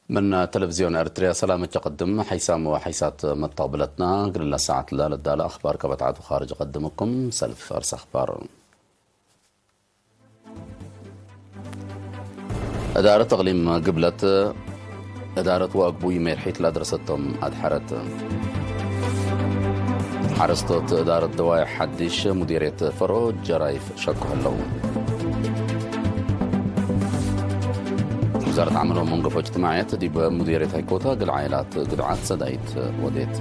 من تلفزيون أرتريا سلام التقدم حيسام وحيسات متقبلتنا قلنا ساعة لا للدالة أخبار كبت عدو خارج قدمكم سلف أرس أخبار. إدارة تقليم قبلت إدارة وأقبوي ميرحيت لا درستهم أدحرت. ሓረስቶት እዳረት ደዋይ ሓድሽ ሙዲርየት ፈሮ ጀራይፍ ሸኩ ኣለዉ። ወዛረት ዓመል ወመንገፎ እጅትማዕየት ዲብ ሙዲርየት ሃይኮታ ግል ዓይላት ግድዓት ሰዳይት ወዴት።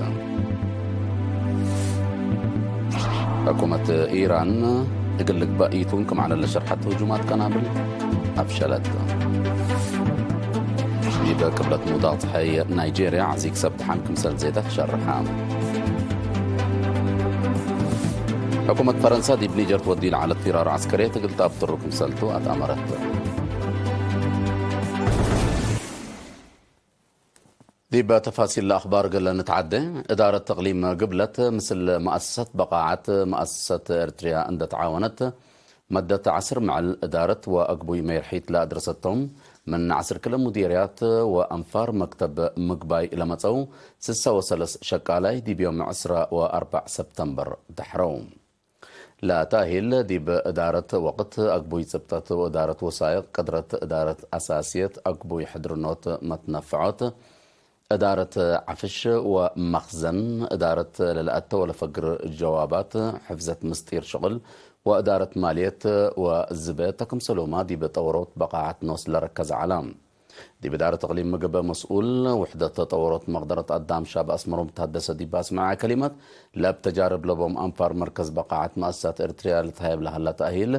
ሕኩመት ኢራን እግል ልግባእ ኢቱን ክም ዓለለ ሸርሓት ህጁማት ቀናብል ኣፍሸለት። ዲብ ቅብለት ሙዳቕ ፀሓይ ናይጄርያ ዓዚግ ሰብ ድሓን ክምሰል ዜዳ ክሸርሓ። ሕኩመት ፈረንሳ ዲብ ኒጀር ትወዲ ለዓለት ፊራር ዓስከርየት እግል ታብትሩ ክምሰልቱ ኣትኣመረት። ዲብ ተፋሲል ኣኽባር ገለ ንትዓደ። እዳረት ተቕሊም ግብለት ምስል መኣሰሰት በቓዓት መኣሰሰት ኤርትርያ እንደተዓወነት መደት ዓስር መዕል እዳረት ወአግቡይ መይርሒት ለአድረሰቶም ምን ዓስር ክለ ሙዲርያት ወአንፋር መክተብ ምግባይ ለመጸው ስሳ ወሰለስ ሸቃላይ ዲብ ዮም ዕስራ ወአርባዕ ሰብተምበር ደሕረው። ለተእሂል ዲብ እዳረት ወቅት አግቡይ ጽብጠት ወእዳረት ወሳይቅ ቅድረት እዳረት አሳስየት አግቡይ ሕድርኖት መትነፍዖት እዳረት ዓፍሽ ወመኽዘን፣ እዳረት ለለአተ ወለፈግር ጀዋባት፣ ሕፍዘት ምስጢር ሽቕል ወእዳረት ማልየት ወዝበ ተክምሰሎማ ዲብ ጠወሮት በቃዓት ኖስ ለረከዘ ዓላ። ዲብ እዳረት እቅሊም ምግብ መስኡል ውሕደት ጠወሮት መቅደረት አዳም ሻብ አስመሮም ታደሰ ዲብ አስመዐ ከሊመት፣ ለብ ተጃርብ ለቦም አንፋር መርከዝ በቃዓት መአሳት ኤርትርያ ልትሃየብ ለሃላ ተእሂል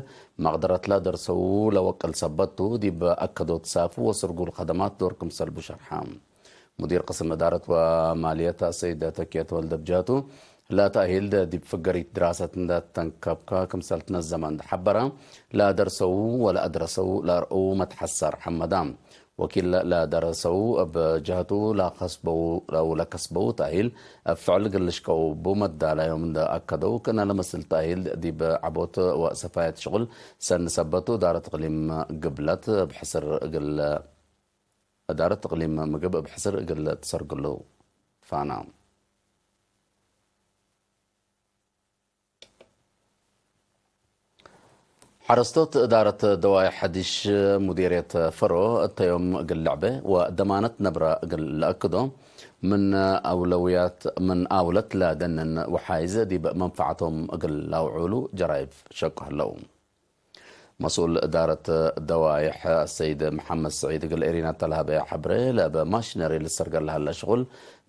መቅደረት ለደርሰው ለወቅል ሰበቱ ዲብ አከዶት ሳፉ ወስርጉል ከደማት ዶር ክምሰል ብሸርሓ። ሙዲር ቅስም እዳረት ወማልየት አሰይድ ተኪየ ተወልደ ብጃቱ፣ ለተእሂል ዲብ ፍገሪት ድራሰት እንደ ተንከብካ ክምሰል ትነዘመ እንደ ሐበረ፣ ለደርሰው ወለአድረሰው ለአርአው መትሐሰር ሐመዳ። ወኪል ለደረሰው እብ ጀህቱ ለከስበው ለው ለከስበው ተእሂል እብ ፍዕል ግልሽከው ቡ መዳላዮም እንደ አከደው ክነ ለመስል ተእሂል ዲብ ዐቦት ወሰፋየት ሽቁል ሰኒ ሰበቱ እዳረት እቅሊም ግብለት እብ ሕስር እግል እዳረት እቅሊም ምግብ እብ ሕስር እግል ትሰርግሉ ፋና። ሐረስቶት እዳረት ደዋይ ሐዲሽ ሙዲርየት ፈሮ እተዮም እግል ልዕበ ወደማነት ነብረ እግል ለአክዶ ምን አውለውያት ምን አውለት ለደንን ወሓይዝ ዲብ መንፈዓቶም እግል ላውዑሉ ጀራይፍ ሸቁ ህለው። መስኡል እዳረት ደዋይሕ አሰይድ መሐመድ ስዒድ እግል ኤሪና ተልሃበ ሐብረ ለበ ማሽነሪ ልሰርገል ለሀለ ሽቁል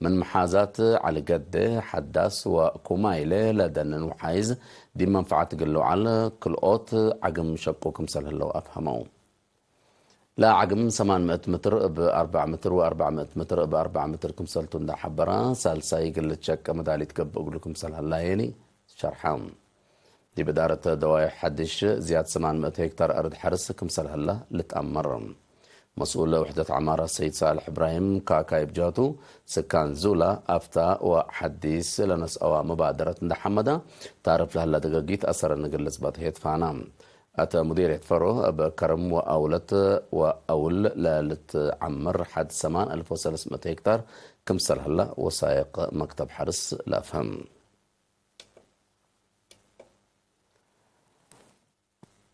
ምን መሓዛት ዓሊ ገደ፣ ሓዳስ ወኩማይለ ለደንን ወሓይዝ ዲብ መንፈዓት እግል ልውዓል ክልኦት ዓግም ሸቁ ክምሰል ህለው አፍሀመው። ለዓግም ሰማን ምእት ምትር እብ አርባዕ ምትር ወአርባዕ ምእት ምትር እብ አርባዕ ምትር ክምሰልቱ እንዳ ሐበራ፣ ሳልሳይ እግል ልትሸቀ መዳሊት ገብእ እግሉ ክምሰል ሀላ የኒ ሸርሓ። ዲብ እዳረት ደዋይ ሐድሽ ዝያድ ሰማን ምእት ሄክታር አርድ ሐርስ ክምሰል ሀላ ልትአመር። መስኡል ውሕደት ዐማራ ሰይድ ሳልሕ እብራሂም ካካይ ብጃቱ፣ ስካን ዙላ አፍታ ወሐዲስ ለነስአዋ መባደረት እንዳ ሐመዳ፣ ታርፍ ለሀላ ደገጊት አሰረ ንግልጽ በትሄት ፋና። አተ ሙዲርየት ፈሮ እብ ከርም ወአውለት ወአውል ለልትዓምር ሐድ ሰማን አልፍ ወሰለስ ምእት ሄክታር ክምሰል ሀላ ወሳይቅ መክተብ ሐርስ ለአፍሀም።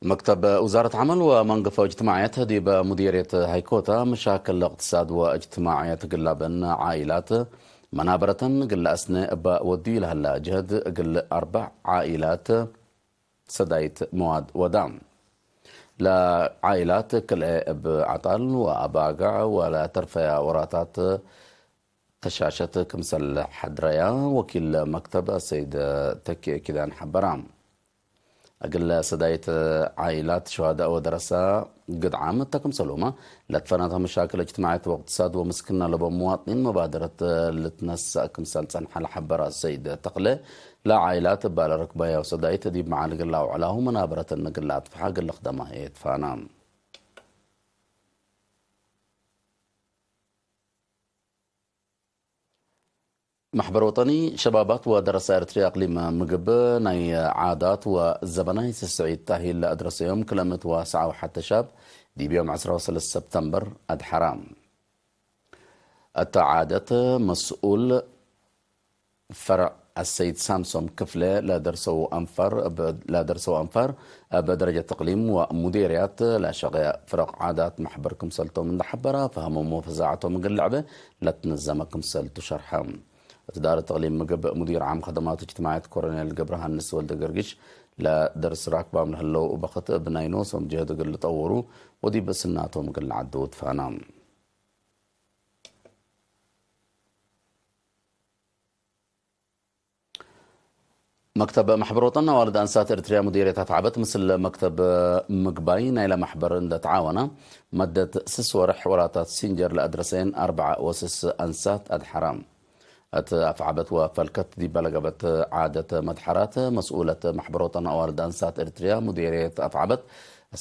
መክተብ ውዛረት ዐመል ወመንገፎ እጅትማዕየት ዲብ ሙዲርየት ሃይኮታ መሻክል እቅትሳድ ወእጅትማዕየት ግላበን ዓኢላት መናበረተን ግለ አስነ እባ ወድዩ ለሀላ ጅህድ እግል አርባዕ ዓኢላት ሰዳይት መዋድ ወዳ። ለዓኢላት ክልኤ እብ ዓጣል ወአባግዕ ወለተርፈያ ወራታት ተሻሸት ክምሰል ሐድረያ ወኪል መክተብ አሰይድ ተኪ ኪዳን ሐበራ። እግለ ሰዳይት ዓኢላት ሸሃዳእ ወደረሳ ግድዓም እተ ክምሰሎማ ለትፈናታ መሻክል እጅትማዕየት ወእቅትሳድ ወምስክና ለቦም መዋጥኒን መባደረት ልትነሳእ ክምሰል ጸንሐ ለሐበራ ሰይድ ተክለ፣ ለዓኢላት እባ ለረክባያ ወሰዳይት ዲብ መዓል እግል አውዕላሁ መናበረተን እግል አጥፍሓ እግል ልክደማ እየትፋና። ማሕበር ወጠኒ ሸባባት ወደረሳ ኤርትሪ አቅሊም ምግብ ናይ ዓዳት ወዘበናይ ስስዒት ታሂል ለአድረሰዮም ክለምት ወሰዓ ወሓተ ሻብ ዲብ ዮም ዕስራ ወሰለስተ ሰብተምበር አድሓራ። التعادت مسؤول فرع السيد سامسون كفلة لدرسو أنفر ب-، لدرسو أنفر بدرجة تقليم ومديريات لشغي فرق عادات محبر كمسلتو من دحبرة فهمو مفزعتو من قلعبة لتنزم كمسلتو شرحة. تدار تقليم مقب مدير عام خدمات اجتماعية كورنيل قبرها النسوة الدقرقش لدرس راكبام لهلو وبخت بناينوس ومجهد قل طورو ودي بسناتو من قل عدو تفانا. መክተብ ማሕበር ወጠን ኣዋልድ ኣንሳት ኤርትርያ ሙዲርየት ኣፍዓበት ምስል መክተብ ምግባይ ናይላ ማሕበር እንደተዓወና መደት ስስ ወርሕ ወራታት ሲንጀር ለኣድረሰየን ኣርብዓ ወስስ ኣንሳት ኣድሓራ። እቲ ኣፍዓበት ወፈልከት ዲበለገበት ዓደት መድሓራት መስኡለት ማሕበር ወጠን ኣዋልድ ኣንሳት ኤርትርያ ሙዲርየት ኣፍዓበት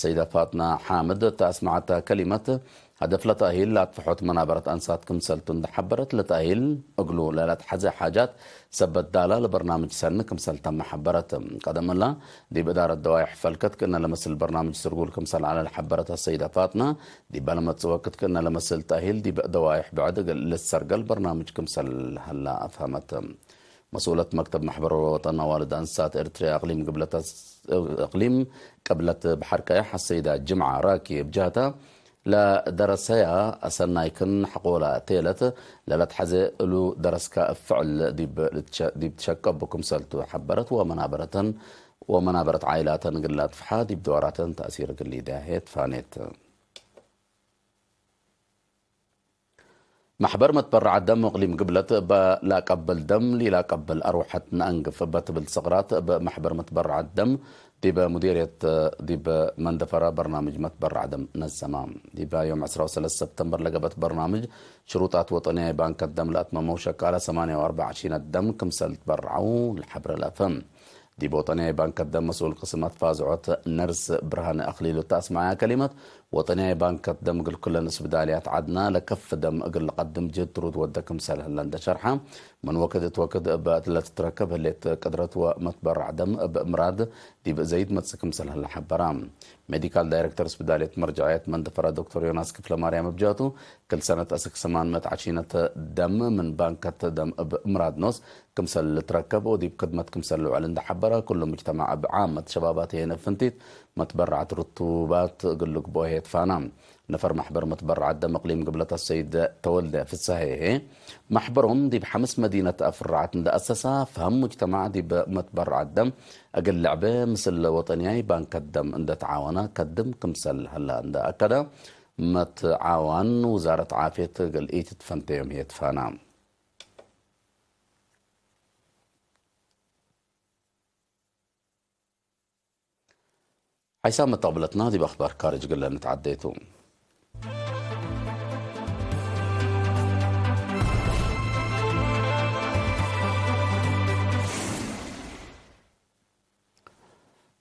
ሰይዳ ፋጥና ሓምድ ተኣስማዓታ ከሊመት هدف لتأهيل لأطفحة منابرة أنسات كمسلتون دحبرت لتأهيل أقلو لالات حزة حاجات سبت دالا لبرنامج سن كمسلتا محبرت. قدم الله دي بإدارة دوائح فلكت كنا لمسل برنامج سرقول كمسل على الحبرة السيدة فاطمة دي بلمت سوكت كنا لمسل تأهيل دي بإدوائح بعد للسرقل برنامج كمسل هلا أفهمت. مسؤولة مكتب محبر وطن والد أنسات إرتري أقليم قبلة أقليم قبلة بحركة السيدة جمعة راكي بجهتها لا درسيا أسنايكن حقولا تيلت للا تحزي لو درسكا فعل ديب لتش-، ديب تشكب بكم سلتو حبرت ومنابرة ومنابرة عائلات قلات فحا ديب دوارات تأثير قلي داهيت فانيت. ማሕበር መትበረዓት ደም እቕሊም ግብለት እበ ላቀብል ደም ሊላቀብል ኣርወሐት ነአንግፍ እበ ትብል ስቕራት እብ ማሕበር መትበረዓት ደም ዲበ ሙዲርየት ዲበ መንደፈራ በርናምጅ መትበረዕ ደም ነዘማ። ዲበ ዮም ዕስራ ወሰለስተ ሰብተምበር ለገበት በርናምጅ ሽሩጣት ወጠንያይ ባንከት ደም ለአትመመው ሸቃለ ሰማንያ ወአርባዕ ሺነት ደም ክምሰል ትበረዐው ለሐብረ ለአፈ። ዲብ ወጠንያይ ባንክ ደም መስኡል ቅስም ኣትፋዝዖት ነርስ ብርሃነ ኣኽሊሉ እታ ኣስማያ ከሊመት፣ ወጠንያይ ባንክ ደም እግል ኩለን እስብዳልያት ዓድና ለከፍ ደም እግል ለቀድም ጅህድ ትሩድ ወደ ክምሰል ህለ እንደ ሸርሓ፣ ምን ወክድ እት ወክድ እበ ለትትረከብ ህሌት ቅድረት ወመትበራዕ ደም እብ እምራድ ዲብ ዘይድ መጽእ ክምሰል ህለ ሐበራ። ሜዲካል ዳይሬክተር እስብዳልየት መርጃዕየት መንደፈራ ዶክተር ዮናስ ክፍለማርያም እብ ጃቱ፣ ክል ሰነት አስክ ሰማን መት ዓሺነት ደም ምን ባንከት ደም እብ እምራድ ኖስ ክምሰል ልትረከብ ወዲብ ክድመት ክምሰል ልውዕል እንደ ሐበረ፣ ኩሉ ሙጅተማዕ እብ ዓመት ሸባባት የነ ፍንቲት መትበራዕት ርቱባት እግል ልግብኦ ሄትፋና። ነፈር ማሕበር መትበራዕት ደም እቅሊም ግብለት አሰይድ ተወልደ ፍሳሄ፣ ማሕበሮም ዲብ ሐምስ መዲነት አፍራዓት እንደ አሰሳ፣ ፈህም ሙጅተማዕ ዲብ መትበራዕት ደም እግል ልዕበ ምስል ወጠንያይ ባንከት ደም እንደ ተዓወነ ከድም ክምሰል ህላ እንደ አከደ፣ መትዓዋን ውዛረት ዓፍየት እግል ኢትትፈንተዮም ሄትፋና። ሓይሳብ መተቕብለትና ዲብ ኣኽባር ካርጅ ግለ ንትዓደይቱ።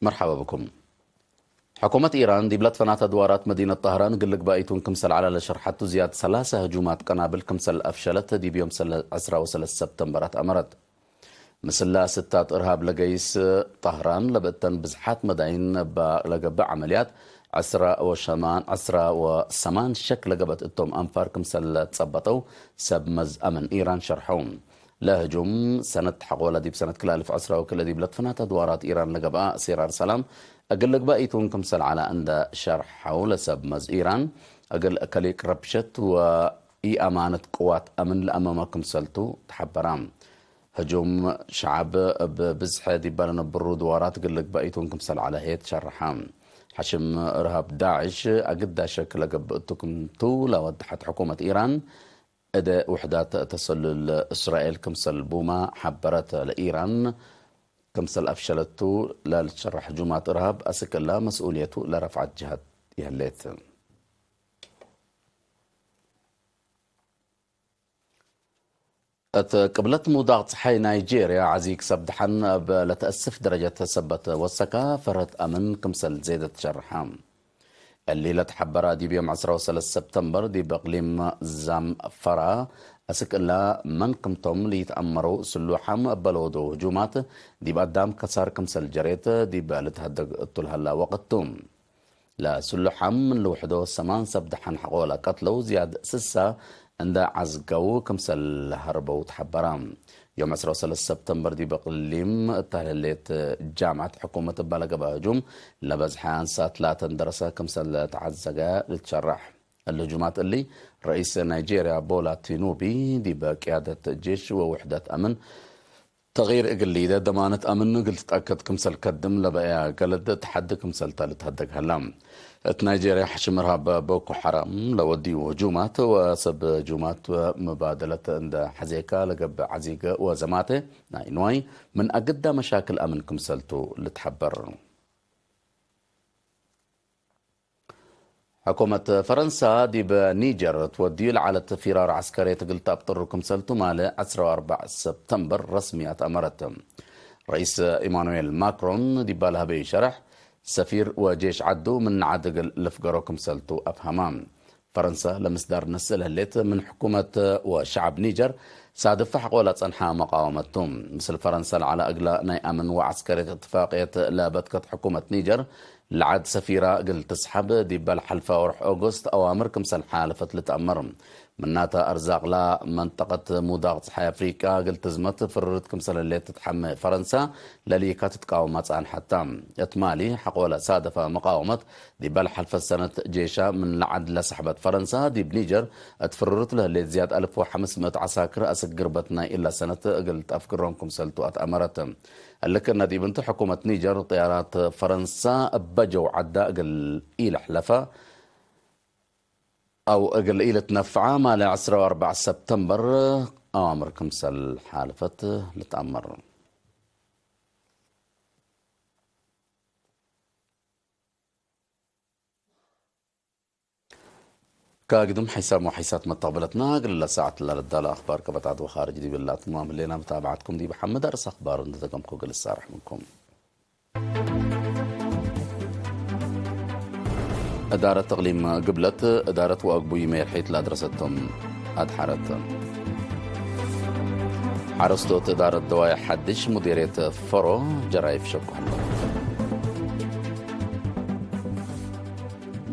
መርሓባ ብኩም። ሕኩመት ኢራን ዲብ ለትፈናተ ድዋራት መዲነት ጣህራን ግልግባኢቱን ክምሰል ዐለ ለሸርሐቱ ዝያድ ሰላሳ ህጁማት ቀናብል ክምሰል አፍሸለት ዲብ ዮም ሰለ-፣ ዕስራ ወሰለስተ ሰብተምበራት አመረት። ምስላ ስታት እርሃብ ለገይስ ጣህራን ለብእተን ብዝሓት መዳይን እባ ለገብእ ዐመልያት ዕስራ ወሸማን፣ ዕስራ ወሰማን ሸክ ለገበት እቶም አንፋር ክምሰል ለትጸበጠው ሰብ መዝ አመን ኢራን ሸርሐው። ለህጁም ሰነት ሐቆለ ዲብ ሰነት ክላልፍ ዕስራ ወክልኤ ዲብ ለትፈናተ ድዋራት ኢራን ለገብአ ሴራር ሰላም እግል ልግባኢቱን ክምሰል ዐለ እንደ ሸርሐው ለሰብ መዝ ኢራን እግል ከሊቅ ረብሸት ወኢአማነት ቅዋት አምን ለአመመ ክምሰልቱ ተሐበራ። ህጁም ሸዓብ እብ ብዝሐ ዲበ ለነብሩ ድዋራት እግል ልግባኢቱን ክምሰል ዐለ ሄት ሸርሐ። ሐሽም እርሃብ ዳዕሽ አግዳ ሸክ ለገብእ እቱ ክምቱ ለወደሐት ሕኩመት ኢራን፣ እደ ውሕዳት ተሰሉል እስራኤል ክምሰል ቡማ ሐበረት። ለኢራን ክምሰል አፍሸለቱ ለልትሸረሕ ጁማት እርሃብ አስክ እላ መስኡልየቱ ለረፍዓት ጅሃት ይህሌት። እት ቅብለት ምውዳቕ ጸሓይ ናይጄርያ ዓዚ ክሰብ ደሓን እብ ለተአስፍ ደረጀት ሰበት ወሰካ ፈርህት አምን ክምሰል ዜደት ሸርሓ። እሊ ለተሐበራ ዲብ ዮም ዕስራ ወሰለስተ ሰብተምበር ዲብ እቅሊም ዛምፈራ አስክ እላ መን ክምቶም ልይትአመረው ስሉሓም እበ ለወደው ህጁማት ዲብ አዳም ከሳር ክምሰል ጀሬት ዲብ ልትሀደግ እቱ ለሀላ ወቅት ቱ። ለስሉሓም ምን ልውሕዶ ሰማን ሰብ ደሓን ሐቆ ለቀትለው ዝያድ ስሳ እንዳ ዓዝገው ክምሰል ሀርበው ተሓበራ። ዮም ዕስራ ወሰለስተ ሰብተምበር ዲበ ቅሊም እተህለሌት ጃምዓት ሕኩመት እባለ ገባ ህጁም ለበዝሐ ኣንሳት ላተን ደረሰ ክምሰል ተዓዘገ ልትሸራሕ። እሊ ህጁማት እሊ ረኢስ ናይጄርያ ቦላ ቲኑቢ ዲበ ቅያደት ጄሽ ወውሕደት ኣምን ተغير እግል ኢደ ደማነት ኣምን እግል ትጠከት ክምሰል ከድም ለበእያ ገለድ ተሓዲ ክምሰል ተልትሀደግ ሀላ። እት ናይጄርያ ሕሽም ርሃብ ቦኮ ሐራም ለወድዩ ህጁማት ወሰብ ህጁማት ምባደለት እንደ ሐዜካ ለገብእ ዐዚገ ወዘማተ ናይ ንዋይ ምን ኣገዳ መሻክል ኣምን ክምሰልቱ ልትሐበር። ሕኩመት ፈረንሳ ዲብ ኒጀር ትወድዩ ለዓለት ፊራር ዐስከርየት እግል ተኣብጥሩ ክምሰልቱ ማለ ዕስራ ወኣርባዕ ሰብተምበር ረስምያት ኣመረት። ረኢስ ኢማኑኤል ማክሮን ዲባ ለሀበዩ ሸረሕ፣ ሰፊር ወጄሽ ዐዱ ምን ንዓድ እግል ልፍገሮ ክምሰልቱ ኣፍሃማ። ፈረንሳ ለምስዳር ነስእ ለህሌት ምን ሕኩመት ወሸዓብ ኒጀር ሳድፋ ሕቆላ ጸንሓ መቃወመቱ። ምስል ፈረንሳ ለዓላ እግላ ናይ ኣምን ወዐስከርየት እትፋቅየት ለበትከት ሕኩመት ኒጀር ለዓድ ሰፊራ እግል ትስሓብ ዲበ ለሓልፋ ወርሕ ኦጎስት ኣዋምር ክምሰል ሓለፈት ልትኣመር። ምናታ ኣርዛቅላ መንጠቀት ሙዳቅ ጸሓይ ኣፍሪቃ እግል ትዝመት ፍርርት ክምሰል ህሌት ትትሓመ ፈረንሳ ለልይካ ትትቃወማ ጸንሓታ። እት ማሊ ሓቆለ ሳደፋ መቃወመት ዲበ ለሓልፈት ሰነት ጄሻ ምን ለዓድ ለሰሕበት ፈረንሳ ዲብ ኒጀር እት ፍርርት ለህሌት ዝያድ ኣልፍ ወሓምስ ምእት ዐሳክር ኣስግርበት ናይ ኢላ ሰነት እግል ጠፍግሮም ክምሰልቱ ኣትኣመረት። እልክ ነዲብ እንተ ሕኩመት ኒጀር ጥያራት ፈረንሳ እበ ጀው ዓዳ እግል ኢልሕለፋ ኣው እግል ኢልትነፍዓ ማለ ዕስራ ወኣርባዕ ሰብተምበር ኣዋምር ክምሰል ሓለፈት ልትኣመር። ካግድም ሓይሳብ መዋሒሳት መተቕበለትና ግልላ ሰዓት ላልዳለ ኣኽባር ከበታት ወኻርጅ ዲብላት ማም ህሌና ምታብዓትኩም ዲብ ሓመድ ኣርስ ኣኽባር እንተተገምኩ ግልሳርሕ ምንኩም። እዳረት እቕሊም ግብለት እዳረት ወአግቡይ ሜርሒት ላድረሰቶም ኣድሓረት። ሓረስቶት እዳረት ደዋይ ሓድሽ ሙዴርየት ፈሮ ጀራይፍ ሸኩሕሎ።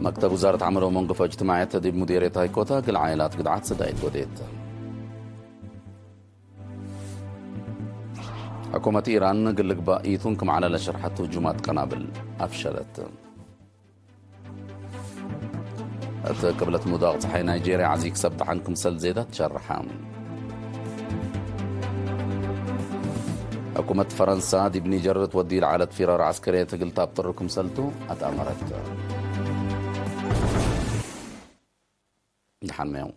መክተብ ውዛረት ዓመሎ መንጎፎ እጅትማዕየት ዲብ ሙዴርየት ሃይኮታ ግል ዓይላት ግድዓት ስዳይት ወዴት። ሕኩመት ኢራን ግልግባእ ኢቱን ክም ዓለለ ሸርሐቱ ጁማት ቀናብል ኣፍሸለት። እት ቅብለት ሙዳቕ ጸሓይ ናይጄርያ ዓዚግ ሰብ ደሓን ክምሰል ዜዳ ትሸርሓ። ሕኩመት ፈረንሳ ዲብ ኒጀር ትወዲ ለዓለት ፊራር ዓስከርየት እግል ታብጥሩ ክምሰልቱ ኣትኣመረት። ደሓን መያው።